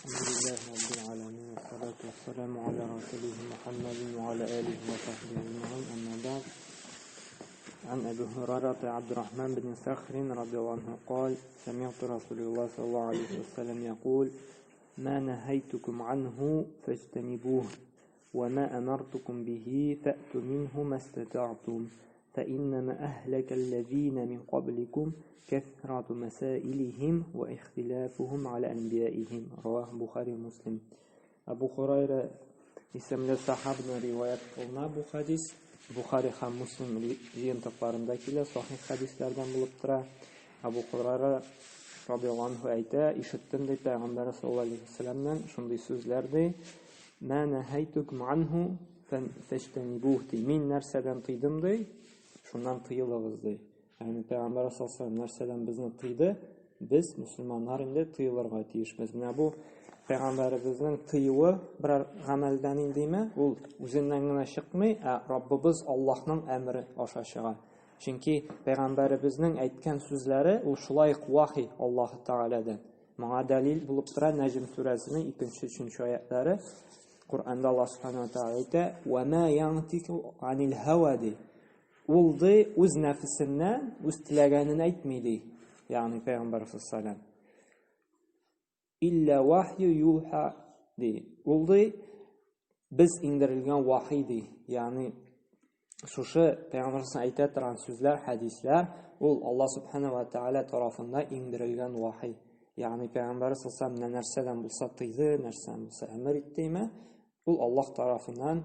لله رب العالمين والصلاة والسلام على رسوله محمد وعلى آله وصحبه أجمعين أما بعد عن أبي هريرة عبد الرحمن بن صخر رضي الله عنه قال سمعت رسول الله صلى الله عليه وسلم يقول ما نهيتكم عنه فاجتنبوه وما أمرتكم به فأتوا منه ما استطعتم فإنما أهلك الذين من قبلكم كثرة مسائلهم واختلافهم على أنبيائهم رواه البخاري ومسلم. Әбу Хурайра исемле сахабның риваять кылына бу хадис. Бухари һәм Муслим җыентыкларында килә, сахих хадисләрдән булып тора. Әбу Хурайра радиаллаһу анһу әйтә, ишеттем ди Пәйгамбәр саллаллаһу алейһи вәсәлләмнән шундый сүзләр ди: "Ма нахайтукум анху фәҗтәнибух" ди. Мин нәрсәдән тыйдым ди, шуннан тыелыгыз ди. Ягъни Пәйгамбәр саллаллаһу алейһи нәрсәдән безне тыйды, без мусульманнар инде тыелырга тиешбез. Менә бу Пәйгамбәребезнең тыюы берәр гамәлдән индеме, ул үзеннән генә чыкмый, ә Раббыбыз Аллаһның әмере аша чыга. Чөнки Пәйгамбәребезнең әйткән сүзләре ул шулай ук вахи Аллаһ Тәгаләдән. Моңа дәлил булып тора Нәҗм сүрәсенең 2-3 аятлары. Коръәндә Аллаһ Субхану ва Тәгалә әйтә: "Ва ма янтику анил һава" ди. Ул ди үз нәфесеннән, үз теләгәнен әйтми ди. Ягъни Пәйгамбәр саллаллаһу Илля вахью юха ди. Ул ди без иңдерелгән вахи ди. Ягъни шушы Пәйгамбәр әйтә торган сүзләр, хәдисләр ул Аллаһ субхана ва тааля тарафында иңдерелгән вахи. Ягъни Пәйгамбәр саллаллаһу алейһи нәрсәдән булса тыйды, нәрсәдән булса әмер иттеме, ул Аллаһ тарафыннан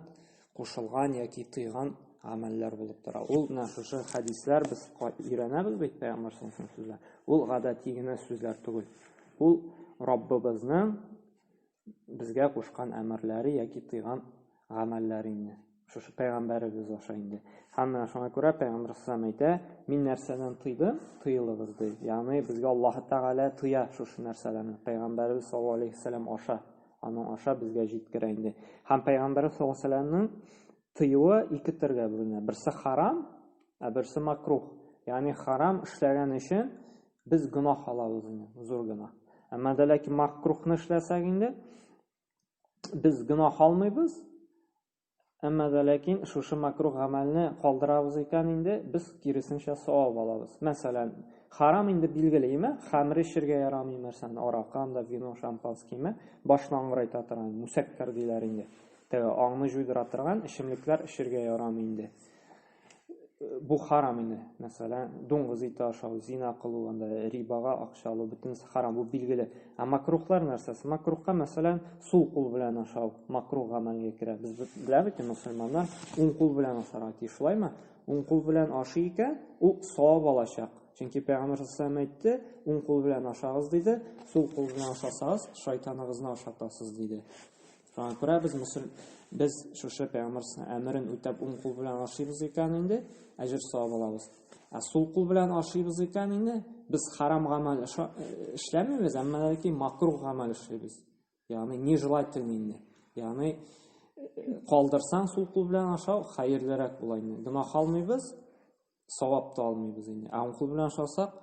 кушылган яки тыйган гамәлләр булып тора. Ул менә шушы хәдисләр без өйрәнәбез бит Пәйгамбәр саллаллаһу сүзләр. Ул гадәти генә сүзләр түгел. Ул Раббыбызның безгә кушкан әмерләре яки тыйган гамәлләре инде. Шушы пәйгамбәребез аша инде. Һәм менә шуңа күрә пәйгамбәр саллаллаһу әйтә, мин нәрсәдән тыйдым, тыелыгыз ди. Ягъни безгә Аллаһ Тәгалә тыя шушы нәрсәләрне. Пәйгамбәребез саллаллаһу алейһи вәсәлләм аша, аның аша безгә җиткерә инде. Һәм пәйгамбәребез саллаллаһу алейһи вәсәлләмнең тыюы ике төргә бүленә. Берсе харам, ә берсе макрух. Ягъни харам эшләгән өчен без гөнаһ алабыз инде, зур гөнаһ. Әмма дә ләкин макрухны эшләсәк инде, без гөнаһ алмыйбыз, әмма дә ләкин шушы макрух гамәлне калдырабыз икән инде, без киресенчә савап алабыз. Мәсәлән, харам инде билгеле, име? Хәмер эчергә ярамый, мәсәлән, аракы, анда вино, шампанскийме, башны аңгырайта торган, мусәккәр диләр инде. Теге аңны җуйдыра торган эчемлекләр эчергә ярамый инде. Бу харам инде. Мәсәлән, дуңгыз ите ашау, зина кылу, анда рибага акча алу, бөтенесе харам, бу билгеле. Ә макрухлар нәрсәсе? Макрухка, мәсәлән, сул кул белән ашау, макрух гамәлгә керә. Без беләбез ки, мөселманнар уң кул белән ашарга тиеш, шулаймы? Уң кул белән ашый икән, ул савап алачак. Чөнки Пәйгамбәр саллаллаһу әйтте, уң кул белән ашагыз диде, сул кул белән ашасагыз, шайтаныгызны ашатасыз диде. Шуңа күрә без мусул без шушы пәйгамбәр әмерен үтәп уң кул белән ашыйбыз икән инде, әҗер савап алабыз. Ә сул кул белән ашыйбыз икән инде, без харам гамәл эшләмибез, әмма ләкин макрух гамәл эшлибез. Ягъни нежелательный инде. Ягъни калдырсаң сул кул белән ашау хәерлерәк була инде. Гөнаһ алмыйбыз, савап та алмыйбыз инде. Ә уң кул белән ашасак,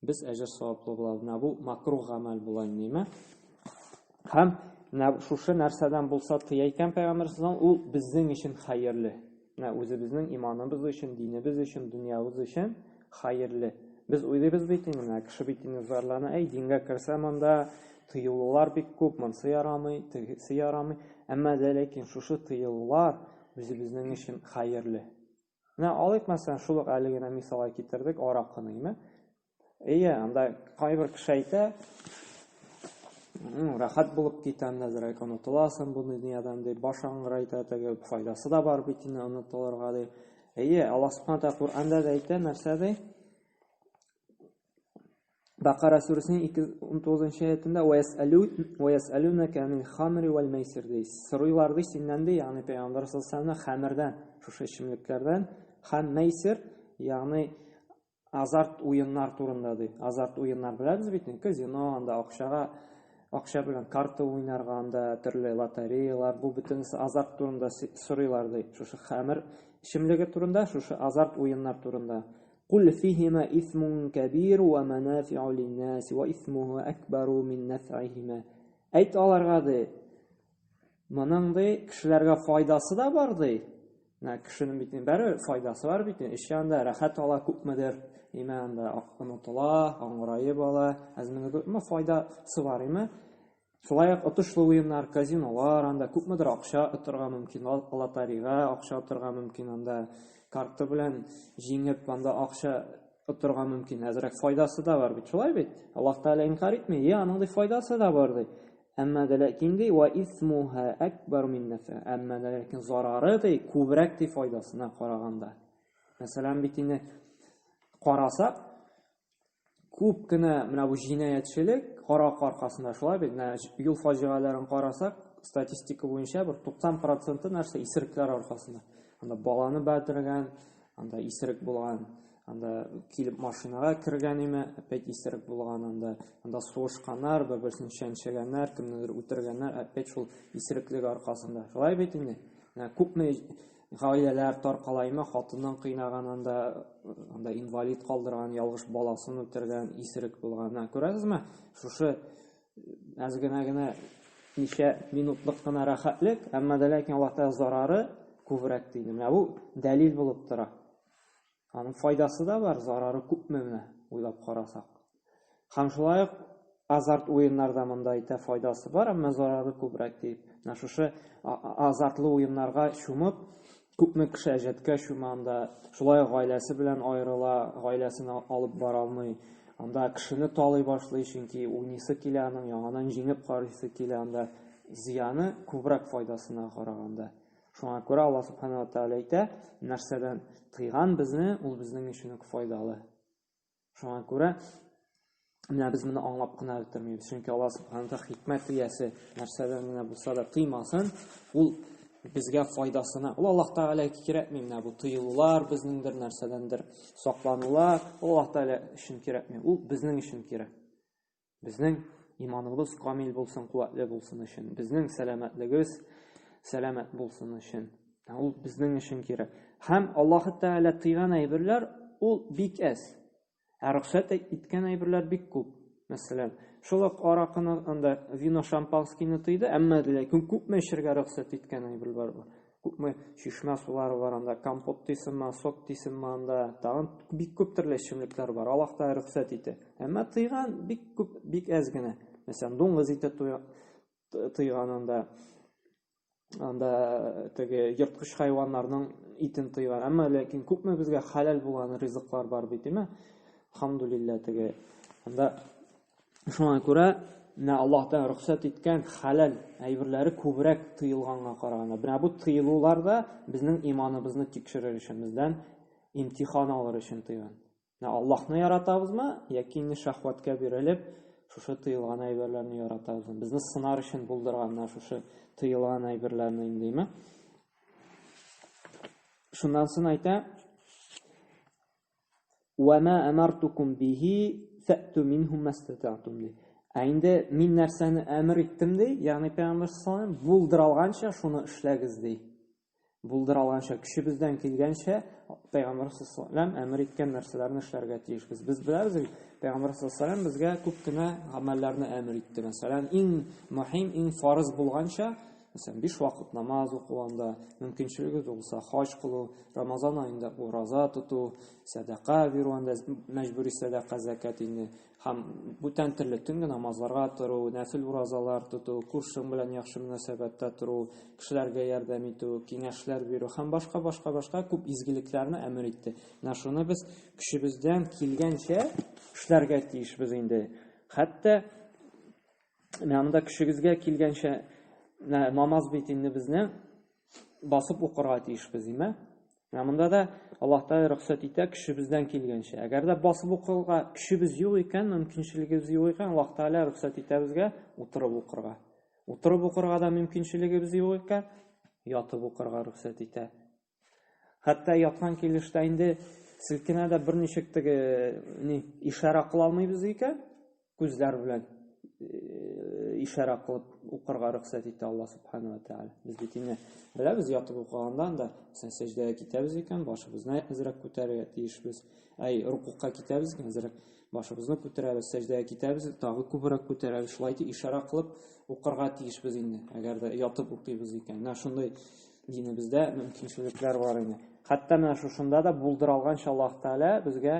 без әҗер саваплы булабыз. Менә бу макрух гамәл була инде, димә. Һәм менә шушы нәрсәдән булса тыя икән пәйгамбәр ул безнең өчен хәерле. Менә үзебезнең иманыбыз өчен, динебез өчен, дөньябыз өчен хәерле. Без уйлыйбыз бит инде, менә кеше бит инде зарлана, әй, дингә керсә монда тыелулар бик күп, монсы ярамый, тегесе ярамый. Әмма дә ләкин шушы тыелулар үзебезнең өчен хәерле. Менә алыйк, мәсәлән, шул ук әле генә мисалга китердек аракыны, име? Әйе, анда кайбер кеше әйтә, рәхәт булып китә, әзрәк онытыласың бу дөньядан дип, баш аңгырайта, теге файдасы да бар бит инде онытылырга ди. Әйе, Аллаһ Субхану тәгалә Коръәндә дә әйтә, нәрсә ди? Бакара сүрәсенең 219 аятында ва ясәлүнәкә анил хамри вәл мәйсир ди. Сорыйлар ди синнән ди, ягъни пәйгамбәр саллаллаһу алейһи хәмердән, шушы эчемлекләрдән һәм мәйсир, ягъни азарт уеннар турында ди. Азарт уеннар беләбез бит, казино, анда акчага акча белән карта уйнарга, анда төрле лотереялар, бу бөтенесе азарт турында сорыйлар ди. Шушы хәмер эчемлеге турында, шушы азарт уеннар турында. Кул фихима исмун кәбир ва манафиу линнас ва исмуху акбару мин нафъихима. Әйт аларга ди, моның ди кешеләргә файдасы да бар ди. Менә кешенең бит бәрібір файдасы бар бит. Эчә анда рәхәт ала күпмедер. Име анда онытыла, аңгыраеп ала. Әзмени күпме файдасы бар име? Шулай ук отышлы уеннар, казинолар, анда күпмедер акча отырга мөмкин, лотереяга акча отырга мөмкин, анда карта белән җиңеп, анда акча отырга мөмкин. Әзрәк файдасы да бар бит, шулай бит? Аллаһ Тәгалә инкар итми, я, аның ди файдасы да бар ди. Әмма дә ләкин ди, ва исмуха акбар мин нафа. Әмма дә ләкин зарары ди күбрәк ди файдасына караганда. Мәсәлән, бит инде карасак, күп кенә менә бу җинаятьчелек карак аркасында шулай бит. Менә юл фаҗигаләрен карасак, статистика буенча бер 90 проценты нәрсә исерекләр аркасында. Анда баланы бәрдергән, анда исерек булган, анда килеп машинага кергән име, опять исерек булган анда, анда сугышканнар, бер-берсен чәнчегәннәр, кемнедер үтергәннәр, опять шул исереклек аркасында. Шулай бит инде. Менә күпме гаиләләр таркала име, хатынын кыйнаган анда, анда инвалид калдырган, ялгыш баласын үтергән, исерек булган. Менә күрәсезме? Шушы әз генә генә ничә минутлык кына рәхәтлек, әмма дә ләкин Аллаһ Тәгалә зарары күбрәк диде. Менә бу дәлил булып тора. Аның файдасы да бар, зарары күпме менә уйлап карасак. Һәм шулай ук азарт уеннарда монда әйтә файдасы бар, әмма зарары күбрәк дип. Менә шушы азартлы уеннарга чумып, күпме кеше әҗәткә чума анда, шулай ук гаиләсе белән аерыла, гаиләсен алып бара алмый. Анда кешене талый башлый, чөнки уйныйсы килә аның, яңадан җиңеп карыйсы килә анда. Зыяны күбрәк файдасына караганда. Шуңа күрә Аллаһ Субхану ва Тааля әйтә, нәрсәдән тыйган безне, ул безнең өчен үк файдалы. Шуңа күрә менә без моны аңлап кына бетермибез. Чөнки Аллаһ Субхану ва хикмәт иясе, нәрсәдән генә булса да тыймасын, ул безгә файдасына. Ул Аллаһ Тәгалә кирәкми менә бу тыелулар безнеңдер, нәрсәдәндер сакланулар, ул Аллаһ Тәгалә өчен кирәкми. Ул безнең өчен кирәк. Безнең иманыбыз камил булсын, куәтле булсын өчен, безнең сәламәтлегебез сәламәт булсын өчен. Ул безнең өчен кирәк. Һәм Аллаһ Тәгалә тыйган әйберләр ул бик әз. Ә рөхсәт иткән әйберләр бик күп. Мәсәлән, шул ук аракыны анда вино шампанскийны тыйды, әмма ләкин күпме эчәргә рөхсәт иткән әйберләр бар. Күпме чишмә сулары бар анда, компот дисеңме, сок дисеңме анда, тагын бик күп төрле эчемлекләр бар. Аллаһ та рөхсәт итә. Әмма тыйган бик күп, бик әз генә. Мәсәлән, дуңгыз ите тыйган анда, анда теге ерткыч хайваннарның итен тыйган. Әмма ләкин күпме безгә хәләл булган ризыклар бар бит, димә? Алхамдулилла теге. Анда шуңа күрә менә Аллаһтан рөхсәт иткән хәләл әйберләре күбрәк тыелганга караганда. Менә бу тыелулар да безнең иманыбызны тикшерер өчен, бездән имтихан алыр өчен тыйган. Менә Аллаһны яратабызмы яки инде шәһвәткә бирелеп, шушы тыелган әйберләрне яратабызмы? Безне сынар өчен булдырган менә шушы тыелган әйберләрне индеме? Шуннан соң әйтә: "Ва ма амартукум бихи фәту минһу мастата'тум" ди. Ә инде мин нәрсәне әмер иттем ди, ягъни Пәйгамбәр саллаллаһу алейһи булдыра алганча шуны эшләгез ди. Булдыра алганча, көчебездән килгәнчә Пәйгамбәр саллаллаһу алейһи әмер иткән нәрсәләрне эшләргә тиешбез. Без беләбез, Пәйгамбәр саллаллаһу алейһи безгә күп кенә гамәлләрне әмер итте. Мәсәлән, иң мөһим, иң фарыз булганча, мәсәлән, биш вакыт намаз уку анда, мөмкинчелеге булса, хаҗ кылу, Рамазан аенда ураза тоту, сәдака бирү анда, мәҗбүри сәдака, зәкят инде. Һәм бүтән төрле төнге намазларга тору, нәфил уразалар тоту, күршең белән яхшы мөнәсәбәттә тору, кешеләргә ярдәм итү, киңәшләр бирү һәм башка башка башка күп изгелекләрне әмер итте. Менә шуны без көчебездән килгәнчә эшләргә тиешбез инде. Хәтта менә монда көчегезгә килгәнчә намаз бит инде безнең басып укырга тиешбез, димә? Менә монда да Аллаһ Тәгалә рөхсәт итә көчебездән килгәнчә. Әгәр дә басып укырга көчебез юк икән, мөмкинчелегебез юк икән, Аллаһ Тәгалә рөхсәт итә безгә утырып укырга. Утырып укырга да мөмкинчелегебез юк икән, ятып укырга рөхсәт итә. Хәтта яткан килештә инде селкенә дә берничек теге ни ишарә кыла алмыйбыз икән, күзләр белән ишарә кылып укырга рөхсәт итә Аллаһ Субхану ва Тааля. Без бит инде беләбез, ятып укыганда анда мәсәлән сәҗдәгә китәбез икән, башыбызны әзрәк күтәрергә тиешбез. Әй, рукукка китәбез икән, әзрәк. Башыбызны күтәрәбез, сәҗдәгә китәбез, тагы күбрәк күтәрәбез. Шулай итеп ишарә кылып укырга тиешбез инде, әгәр дә ятып укыйбыз икән. Менә шундый динебездә мөмкинчелекләр бар инде. Хәтта менә шушында да булдыра алганча Аллаһ Тәгалә безгә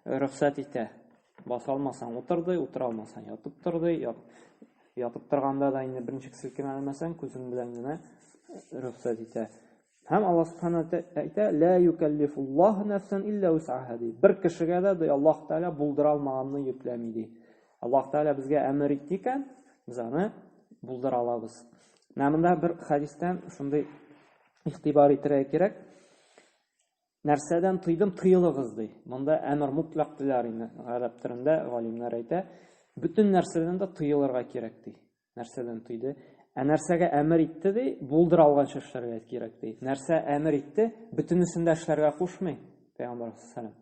рөхсәт итә. Баса алмасаң утыр ди, утыра алмасаң ятып тор ди. Ятып торганда да инде берничек селкенә алмасаң, күзең белән генә рөхсәт итә. Һәм Аллаһ Субхану әйтә, "Ла юкаллифуллаһу нафсан илля вус'аха" ди. Бер кешегә дә ди Аллаһ Тәгалә булдыра алмаганны йөкләми ди. Аллаһ Тәгалә безгә әмер итте икән, без аны булдыра алабыз. Менә монда бер хәдистән шундый игътибар итәргә кирәк. Нәрсәдән тыйдым, тыелыгыз ди. Монда әмер мутлак диләр инде гарәп телендә галимнәр әйтә. Бөтен нәрсәдән дә тыелырга кирәк ди. Нәрсәдән тыйды? Ә нәрсәгә әмер итте ди, булдыра алганча эшләргә кирәк ди. Нәрсә әмер итте, бөтенесен дә эшләргә кушмый Пәйгамбәр саллаллаху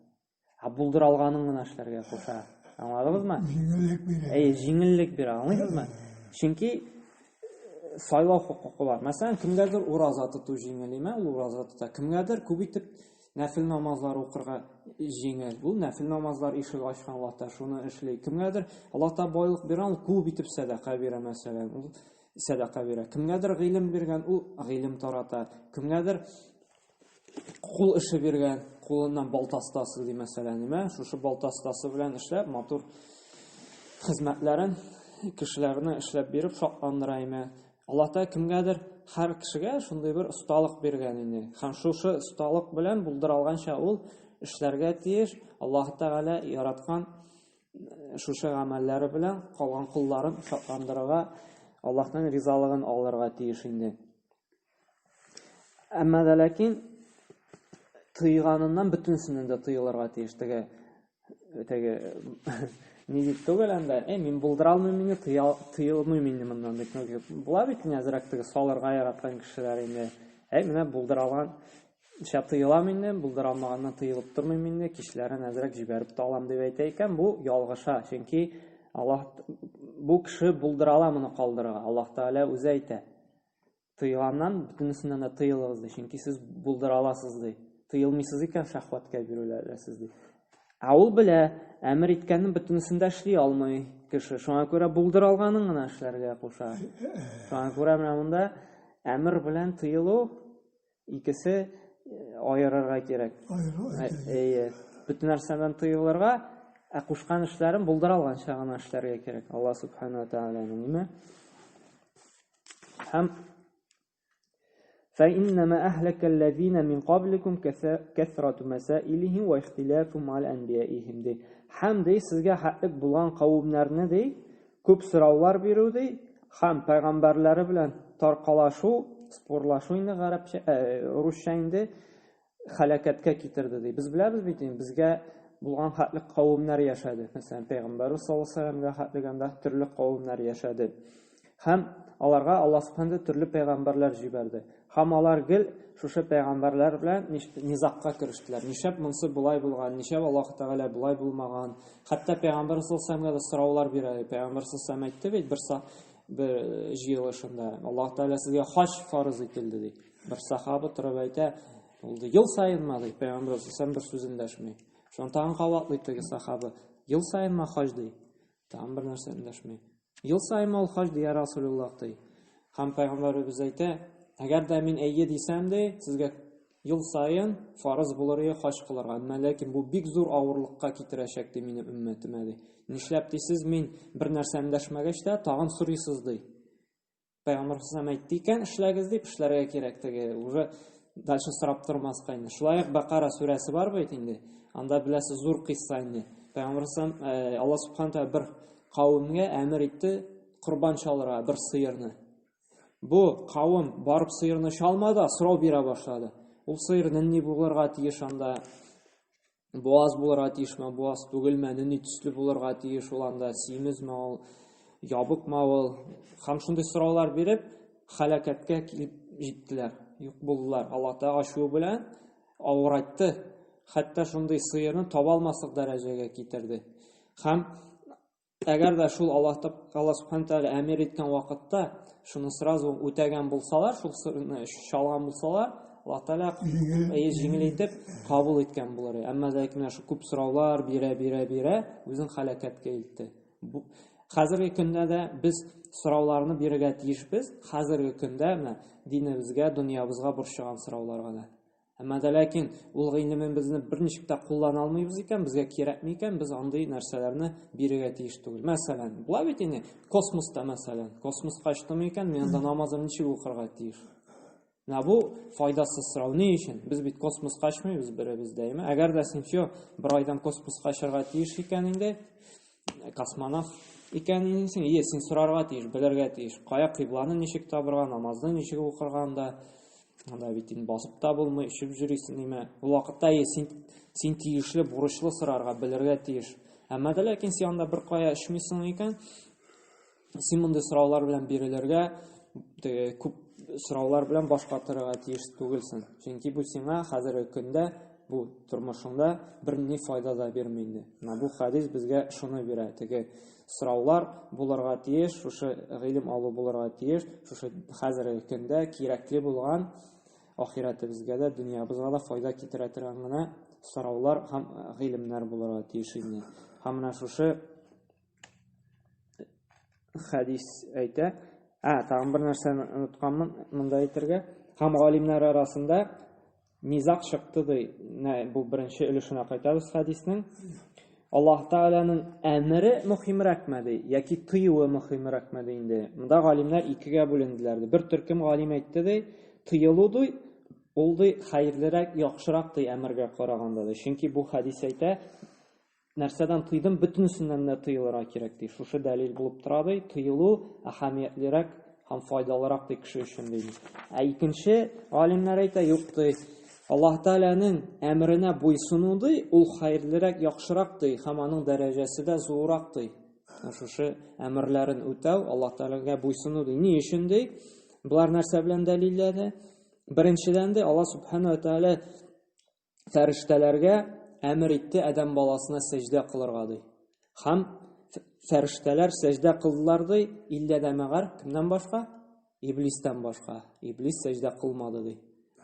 Ә булдыра алганын гына эшләргә куша. Аңладыгызмы? Җиңеллек бирә. Әйе, җиңеллек бирә, аңлыйсызмы? Чөнки сайлау хокукы бар. Мәсәлән, кемгәдер ураза тоту җиңел име, ул ураза тота. Кемгәдер күп итеп нәфил намазлар укырга җиңел. Ул нәфил намазлар ишек ачкан Аллаһ та шуны эшли. Кемгәдер Аллаһ та байлык биргән, ул күп итеп сәдака бирә, мәсәлән. Ул сәдака бирә. Кемгәдер гыйлем биргән, ул гыйлем тарата. Кемгәдер кул эше биргән, кулыннан балта остасы ди, мәсәлән, ниме? Шушы балта остасы белән эшләп, матур хезмәтләрен кешеләрне эшләп биреп шатландыра име. Аллаһ Тәгалә кемгәдер һәр кешегә шундый бер осталык биргән инде. Һәм шушы осталык белән булдыра алганча ул эшләргә тиеш. Аллаһ Тәгалә яраткан шушы гамәлләре белән калган кулларын шатландырырга, Аллаһның ризалыгын алырга тиеш инде. Әмма дә ләкин тыйганыннан бөтенесеннән дә тыелырга тиеш. Теге теге ни дип түгел анда, әй, мин булдыра алмыйм инде, тыелмыйм инде моннан дип. Була бит инде әзрәк теге салырга яраткан кешеләр инде. Әй, менә булдыра алган Шәп тыелам инде, булдыра алмаганнан тыелып тормыйм инде, кичләрен әзрәк җибәреп тә алам дип әйтә икән, бу ялгыша. Чөнки Аллаһ бу кеше булдыра ала моны калдырырга. Аллаһ Тәгалә үзе әйтә. Тыелганнан бөтенесеннән дә тыелыгыз ди, чөнки сез булдыра аласыз ди. Тыелмыйсыз икән, шәһвәткә биреләсез ди. Ә ул белә, әмер иткәннең бөтенесен дә эшли алмый кеше. Шуңа күрә булдыра алганын гына эшләргә куша. Шуңа күрә менә монда әмер белән тыелу икесе аерырга кирәк. Әйе. Бөтен нәрсәдән тыелырга, ә кушкан эшләрен булдыра алганча гына эшләргә кирәк. Алла субхана ва тааляның ниме? Һәм فإنما أهلك الذين من قبلكم كثرة مسائلهم واختلافهم على أنبيائهم ди. Һәм ди сезгә хәтлек булган кавемнәрне ди күп сораулар бирү ди һәм пайгамбәрләре белән таркалашу, спорлашу инде гарәпчә, русча инде халәкәткә китерде ди. Без беләбез бит инде, безгә булган хәтлек кавемнәр яшәде. Мәсәлән, пәйгамбәрбез саллаллаһу алейһи ва хәтлек анда төрле кавемнәр яшәде. Һәм аларга Аллаһ субханәһу төрле пәйгамбәрләр җибәрде. Һәм алар гел шушы пәйгамбәрләр белән низагка керештеләр. Нишләп монысы болай булган, нишләп Аллаһ Тәгалә болай булмаган? Хәтта пәйгамбәр саллаллаһу алейһи ва да сораулар бирә. Пәйгамбәр саллаллаһу алейһи әйтте бит бер бер җыелышында, Аллаһ Тәгалә сезгә хаҗ фарыз ителде ди. Бер сахаба торып әйтә, ул ди, ел саенмы ди, пәйгамбәр саллаллаһу бер сүз эндәшми. Шуннан тагын кабатлый теге сахаба, ел саенмы хаҗ ди. Тагын бер нәрсә эндәшми. Ел саенмы ул хаҗ ди, я Расулуллаһ ди. Һәм пәйгамбәребез әйтә, әгәр дә мин әйе дисәм ди, сезгә ел саен фарыз булыр иде хаҗ кылырга. Әмма ләкин бу бик зур авырлыкка китерәчәк ди минем өммәтемә ди. Нишләп дисез, мин бер нәрсә эндәшмәгәч тә тагын сорыйсыз ди. Пәйгамбәр саллаллаху әйтте икән, эшләгез дип эшләргә кирәк теге уже дальше сорап тормаска инде. Шулай ук Бакара сүрәсе бар бит инде. Анда беләсез зур кыйсса инде. Пәйгамбәр саллаллаху Аллаһ субхана тәгалә бер кавемгә әмер итте корбан чалырга бер сыерны. Бу кавым барып сыерны чалмады, сорау бирә башлады. Ул сыер нинди булырга тиеш анда? Буаз булырга тиешме, буаз түгелме, нинди төсле булырга тиеш ул анда, симезме ул, ябыкмы ул? Һәм шундый сораулар биреп, халәкәткә килеп җиттеләр, юк булдылар. Аллаһ Тәгалә ачуы белән авырайтты. Хәтта шундый сыерны таба алмаслык дәрәҗәгә китерде. Һәм Әгәр дә шул Аллаһ Аллаһ Субхану Тәгалә әмер иткән вакытта шуны сразу үтәгән булсалар, шул сырны чалган булсалар, Аллаһ Тәгалә җиңел итеп кабул иткән булыр. Әмма ләкин менә шу күп сораулар бирә, бирә, бирә, үзен һәлакәткә илтте. Бу хәзерге көндә дә без сорауларны бирергә тиешбез. Хәзерге көндә менә динебезгә, дөньябызга борчыган сораулар гына. Әмма дә ләкин ул гыйлемебезне берничек тә куллана алмыйбыз икән, безгә кирәкми икән, без андый нәрсәләрне бирергә тиеш түгел. Мәсәлән, була бит инде космоста, мәсәлән, космоска очтым икән, мин анда намазым ничек укырга тиеш? Менә бу файдасыз сорау. Ни өчен? Без бит космоска очмыйбыз беребез дә, әйме? Әгәр дә син все бер айдан космоска очарга тиеш икән инде, космонавт икән инде, ие, син сорарга тиеш, белергә тиеш. Кая кыйбланы ничек табырга, намазны ничек укырга анда. Анда бит инде басып та булмый, эчеп йөрисең ниме. Ул вакытта ие, син тиешле, бурычлы сорарга, белергә тиеш. Әмма дә ләкин син анда бер кая эчмисең икән, син мондый сораулар белән бирелергә, теге күп сораулар белән баш катырырга тиеш түгелсең. Чөнки бу сиңа хәзерге көндә бу тормышыңда берни файда да бирми инде. Менә бу хәдис безгә шуны бирә. Теге сораулар булырга тиеш, шушы гыйлем алу булырга тиеш, шушы хәзерге көндә кирәкле булган ахирәтебезгә дә, дөньябызга да файда китерә торган гына сораулар һәм гыйлемнәр булырга тиеш инде. Һәм менә шушы хәдис әйтә. Ә, тагын бер нәрсәне онытканмын монда әйтергә. Һәм галимнәр арасында низаг чыкты ди. Бу беренче өлешенә кайтабыз хәдиснең. Аллаһ Тәгаләнең әмере мөһимрәкме ди, яки тыюы мөһимрәкме ди инде. Монда галимнәр икегә бүленделәр ди. Бер төркем галим әйтте ди, тыелу ди, ул ди хәерлерәк, яхшырак ди әмергә караганда ди. Чөнки бу хәдис әйтә, Нәрсәдән тыйдым, бөтенесеннән дә тыелырга кирәк, ди. Шушы дәлил булып тора, ди. Тыелу әһәмиятлерәк һәм файдалырак, ди, кеше өчен, ди. Ә икенче галимнәр әйтә, юк, ди. Аллаһ Тәгаләнең әмеренә буйсыну, ди, ул хәерлерәк, яхшырак, ди, һәм аның дәрәҗәсе дә зуррак, ди. Шушы әмерләрен үтәү, Аллаһ Тәгаләгә буйсыну, ди. Ни өчен, ди? Болар нәрсә белән дәлилләде? Беренчедән, ди, Аллаһ Субхану ва Тәгалә фәрештәләргә әмер итте адәм баласына сәҗдә кылырга ди. Һәм фәрештәләр сәҗдә кылдылар ди, иллә дә мәгәр кемнән башка? Иблистән башка. Иблис сәҗдә кылмады ди.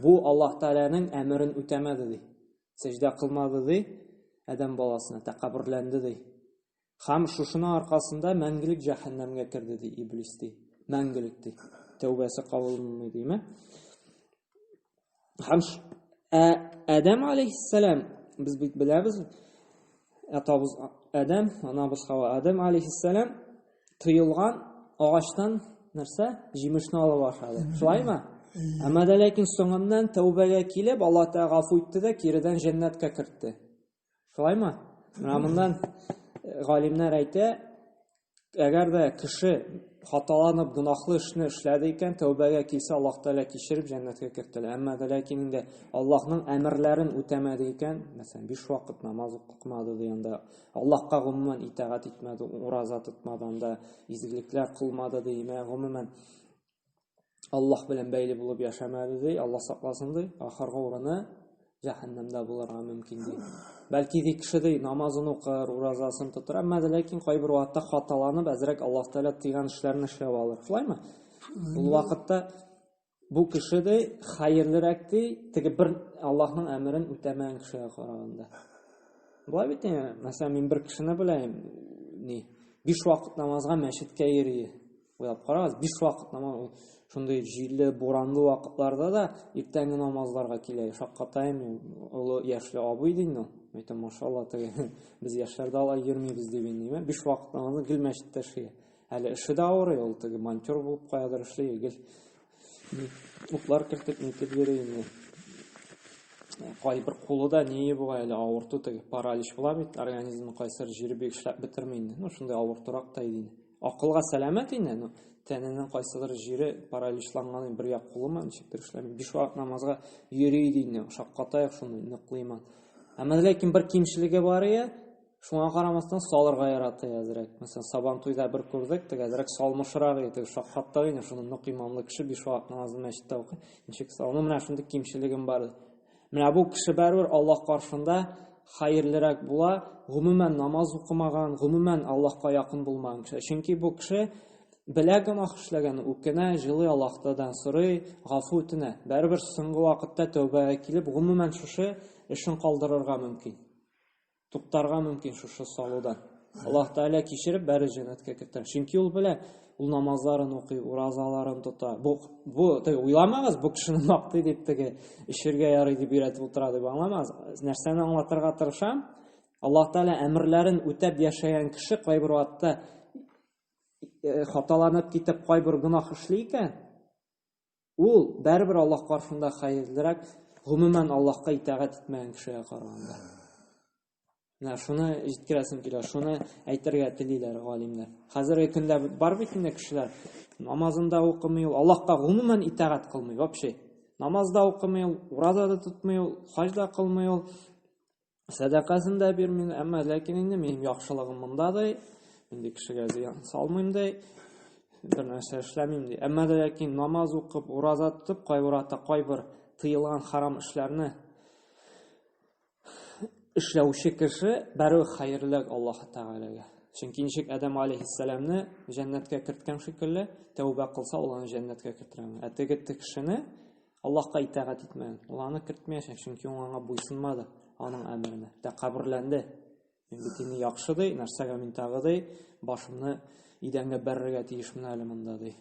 Бу Аллаһ Тәгаләнең әмерен үтәмәде ди. Сәҗдә кылмады ди, адәм баласына тәкәбберләнде ди. Һәм шушының аркасында мәңгелек җәһәннәмгә керде ди Иблис ди. Мәңгелек ди. Тәүбәсе кабул булмый диме? Һәм ә Адәм алейхиссалам без бит беләбез, атабыз Адәм, анабыз Хава, Адәм алейхиссалам тыелган агачтан нәрсә? Җимешне алып ашады. Шулаймы? Әмма дә ләкин соңыннан тәүбәгә килеп, Аллаһ Тәгалә гафу итте дә киредән җәннәткә кертте. Шулаймы? Менә моннан галимнәр әйтә, әгәр дә кеше хаталанып гөнаһлы эшне эшләде икән, тәүбәгә килсә, Аллаһ Тәгалә кичереп җәннәткә кертелә. Әмма дә ләкин инде Аллаһның әмерләрен үтәмәде икән, мәсәлән, биш вакыт намаз укымады дигәндә, Аллаһка гомумән итагать итмәде, ураза тотмады, анда изгелекләр кылмады димә, гомумән Аллаһ белән бәйле булып яшәмәде ди, Аллаһ сакласын ди, ахыргы урыны җәһәннәмдә булырга мөмкин ди. Бәлки ди кеше ди намазын укыр, уразасын тотыр, әмма дә ләкин кайбер вакытта хаталанып, әзрәк Аллаһ Тәгалә тыйган эшләрне эшләп алыр. Шулаймы? Ул вакытта бу кеше ди хәерлерәк ди, теге бер Аллаһның әмерен үтәмәгән кешегә караганда. Болай бит инде, мәсәлән, мин бер кешене беләм, ни, биш вакыт намазга мәчеткә йөри. Уйлап карагыз, биш вакыт намаз ул шундый җилле, буранлы вакытларда да иртәнге намазларга килә. Шаккатайм, олы яшьле абый ди инде. Әйтәм, машалла, теге без яшьләрдә алай йөрмибез дип инде. Биш вакыт намазны гел мәчеттә эшли. Әле эше дә авырый, ул теге монтер булып каядыр эшли, гел утлар кертеп нитеп йөри инде. Кайбер кулы да ние була әле авырту теге паралич була бит, организмның кайсыр җире бик эшләп бетерми инде. Ну, шундый авыртурак та иде инде. Акылга сәламәт инде, но тәненең кайсыдыр җире параличланган, бер як кулымы ничектер эшләми. Биш вакыт намазга йөри иде инде, шаккатаек шуны ныклы иман. Әмма ләкин бер кимчелеге бар ия, шуңа карамастан салырга ярата әзрәк. Мәсәлән, Сабан туйда бер күрдек, теге әзрәк салмышрак иде, теге шаккаттык инде, шуны нык иманлы кеше биш вакыт намазны мәчеттә укый. Ничек салны, менә шундый кимчелегем бар. Менә бу кеше барыбер Аллаһ каршында хәерлерәк була, гомумән намаз укымаган, гомумән Аллаһка якын булмаган кеше. Чөнки бу кеше Белә гөнаһ эшләгән, үкенә, җылый, Аллаһтадан сорый, гафу үтенә. Бәребер соңгы вакытта тәүбәгә килеп, гомумән шушы эшен калдырырга мөмкин. Туктарга мөмкин шушы салудан. Аллаһ Тәгалә кичереп, бәре җәннәткә кертер. Чөнки ул белә, ул намазларын укый, уразаларын тота. Бу теге уйламагыз, бу кешене мактый дип теге эчергә ярый дип өйрәтеп утыра дип аңламагыз. Нәрсәне аңлатырга тырышам? Аллаһ Тәгалә әмерләрен үтәп яшәгән кеше кайбер вакытта хаталанып китеп кайбер гөнаһ эшли икән, ул бәрібір Аллаһ каршында хәерлерәк, гомумән Аллаһка итагать итмәгән кешегә караганда. Менә шуны җиткерәсем килә, шуны әйтергә телиләр галимнәр. Хәзерге көндә бар бит инде кешеләр намазын да укымый, ул Аллаһка гомумән итагать кылмый вообще. Намаз да укымый, ул ураза да тотмый, ул хаҗ да кылмый, ул сәдакасын да бирмим, әмма ләкин инде минем яхшылыгым монда ди, инде кешегә зыян салмыйм ди, бер нәрсә эшләмим ди. Әмма дә ләкин намаз укып, ураза тотып, кайбер вакытта кайбер тыелган харам эшләрне эшләүче кеше бәрү хәерле Аллаһ Тәгаләгә. Чөнки ничек Адәм алейһиссәламне җәннәткә керткән шикелле, тәүбә кылса, ул аны җәннәткә кертерә. Ә теге кешене Аллаһка итагать итмәгән. Ул аны кертмәячәк, чөнки ул аңа буйсынмады, аның әмеренә. Тәкәбберләнде. Мин бит инде яхшы ди, нәрсәгә мин тагы ди, башымны идәнгә бәрергә тиешмен әле монда ди.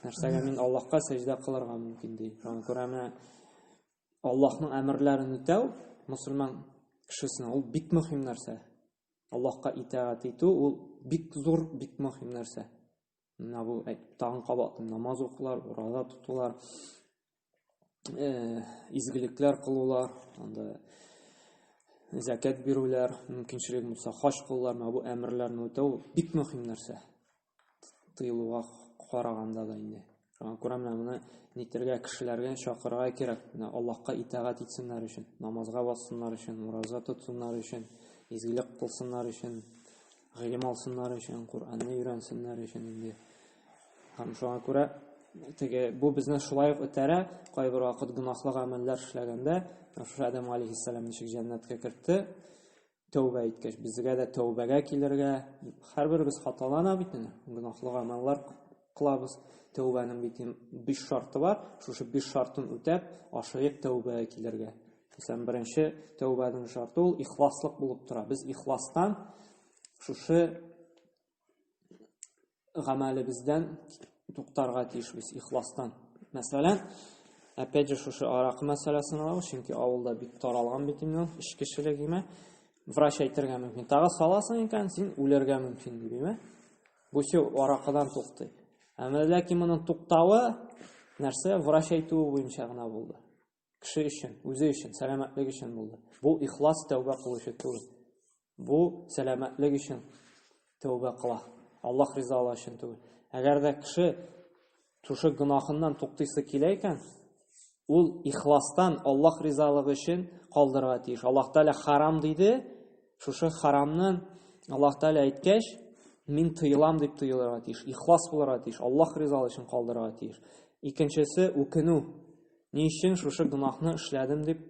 Нәрсәгә мин Аллаһка сәҗдә кылырга мөмкин ди. Шуңа күрә менә Аллаһның әмерләрен үтәү мөселман кешесенә ул бик мөһим нәрсә. Аллаһка итагать итү ул бик зур, бик мөһим нәрсә. Менә бу тагын кабатлыйм, намаз укулар, ураза тотулар, изгелекләр кылулар, анда зәкят бирүләр, мөмкинчелек булса хаҗ кылулар, менә бу әмерләрне үтәү бик мөһим нәрсә. Тыелуга караганда да инде. Шуңа күрә менә моны нитергә, кешеләргә чакырырга кирәк. Менә Аллаһка итагать итсеннәр өчен, намазга бассыннар өчен, ураза тотсыннар өчен, изгелек кылсыннар өчен, гыйлем алсыннар өчен, Коръәнне өйрәнсеннәр өчен инде. Һәм шуңа күрә теге бу безне шулай ук этәрә, кайбер вакыт гөнаһлы гамәлләр эшләгәндә, шушы Адәм алейһиссәлам ничек җәннәткә кертте, тәүбә иткәч, безгә дә тәүбәгә килергә, һәрберебез хаталана бит инде, гөнаһлы гамәлләр кылабыз. Тәүбәнең бит биш шарты бар, шушы биш шартын үтәп, ашыгып тәүбәгә килергә. Мәсәлән, беренче тәүбәнең шарты ул ихласлык булып тора. Без ихластан шушы гамәлебездән туктарга тиешбез, ихластан. Мәсәлән, опять же шушы аракы мәсьәләсен алабыз, чөнки авылда бик таралган бит инде ул эчкечелек име. Врач әйтергә мөмкин, тагы саласың икән, син үләргә мөмкин дип име. Бу все аракыдан туктый. Әмма ләкин моның туктавы нәрсә врач әйтүе буенча гына булды. Кеше өчен, үзе өчен, сәламәтлек өчен булды. Бу ихлас тәүбә кылучы түгел. Бу сәламәтлек өчен тәүбә кыла. Аллаһ ризалыгы өчен түгел. Әгәр дә кеше шушы гөнаһыннан туктыйсы килә икән, ул ихластан Аллаһ ризалыгы өчен калдырырга тиеш. Аллаһ Тәгалә харам диде, шушы харамны Аллаһ Тәгалә әйткәч, мин тыелам дип тыелырга тиеш, ихлас булырга тиеш, Аллаһ ризалыгы өчен калдырырга тиеш. Икенчесе үкенү. Ни өчен шушы гөнаһны эшләдем дип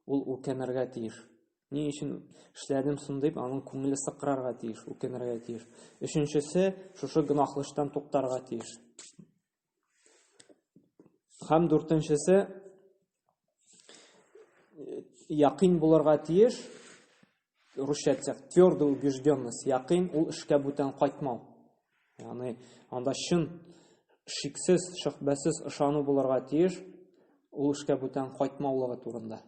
ул үкенергә тиеш. Ни өчен эшләдем соң дип аның күңеле сыкрарга тиеш, үкенергә тиеш. Өченчесе шушы гөнаһлы эштән туктарга тиеш. Һәм дүртенчесе якин булырга тиеш, русча әйтсәк, твердая убежденность, якин ул эшкә бүтән кайтмау. Ягъни анда чын шиксез, шөһбәсез ышану булырга тиеш, ул эшкә бүтән кайтмаулыгы турында.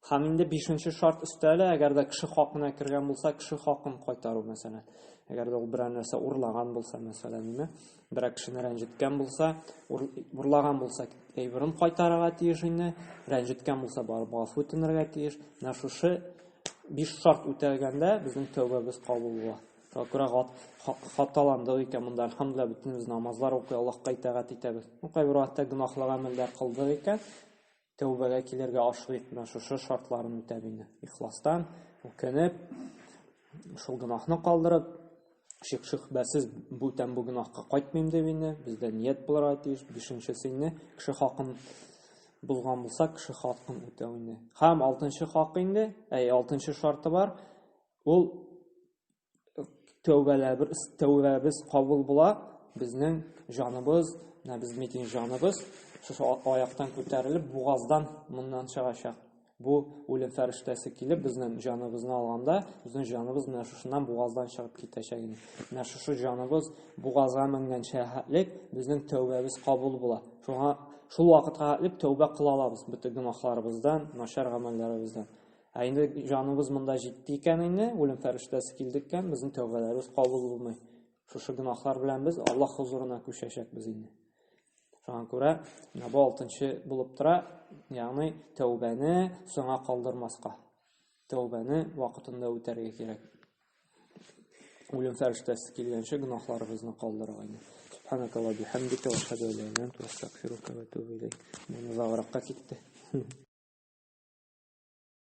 Һәм инде бишенче шарт өстәлә, әгәр дә кеше хакына кергән булса, кеше хакын кайтару, мәсәлән. Әгәр дә ул берәр нәрсә урлаган булса, мәсәлән, име, берәр кешене рәнҗеткән булса, урлаган булса, әйберен кайтарырга тиеш инде, рәнҗеткән булса, барып гафу үтенергә тиеш. Менә шушы биш шарт үтәлгәндә безнең тәүбәбез кабул була. Шуңа күрә хаталандык икән монда, әлхәмдүлилләһ, бөтенебез намазлар укый, Аллаһка итагать итәбез. Ну, кайбер вакытта гөнаһлы гамәлләр кылдык икән, тәүбәгә килергә ашыгыйк, менә шушы шартларын үтәп инде. Ихластан, үкенеп, шул гөнаһны калдырып, шик-шөһбәсез бүтән бу гөнаһка кайтмыйм дип инде, бездә ният булырга тиеш. Бишенчесе инде, кеше хакын бозган булса, кеше хакын үтәү инде. Һәм алтынчы хак инде, әй, алтынчы шарты бар, ул. Тәүбәләбез, тәүбәбез кабул була, безнең җаныбыз, менә безнең бит җаныбыз шушы аяктан күтәрелеп, бугаздан моннан чыгачак. Бу үлем фәрештәсе килеп безнең җаныбызны алганда, безнең җаныбыз менә шушыннан бугаздан чыгып китәчәк инде. Менә шушы җаныбыз бугазга менгәнчә хәтлек безнең тәүбәбез кабул була. Шуңа шул вакытка хәтлек тәүбә кыла алабыз бөтен гөнаһларыбыздан, начар гамәлләребездән. Ә инде җаныбыз монда җитте икән инде, үлем фәрештәсе килде икән, безнең тәүбәләребез кабул булмый. Шушы гөнаһлар белән без Аллаһ хозурына күчәчәкбез инде. Шуңа күрә менә бу алтынчы булып тора, ягъни тәүбәне соңа калдырмаска. Тәүбәне вакытында үтәргә кирәк. Үлем фәрештәсе килгәнче гөнаһларыбызны калдырырга инде. Субханакалла бихамдика ва ашһаду ан ла иляха илля анта астагфирука ва атубу илейк. Менә озагракка китте.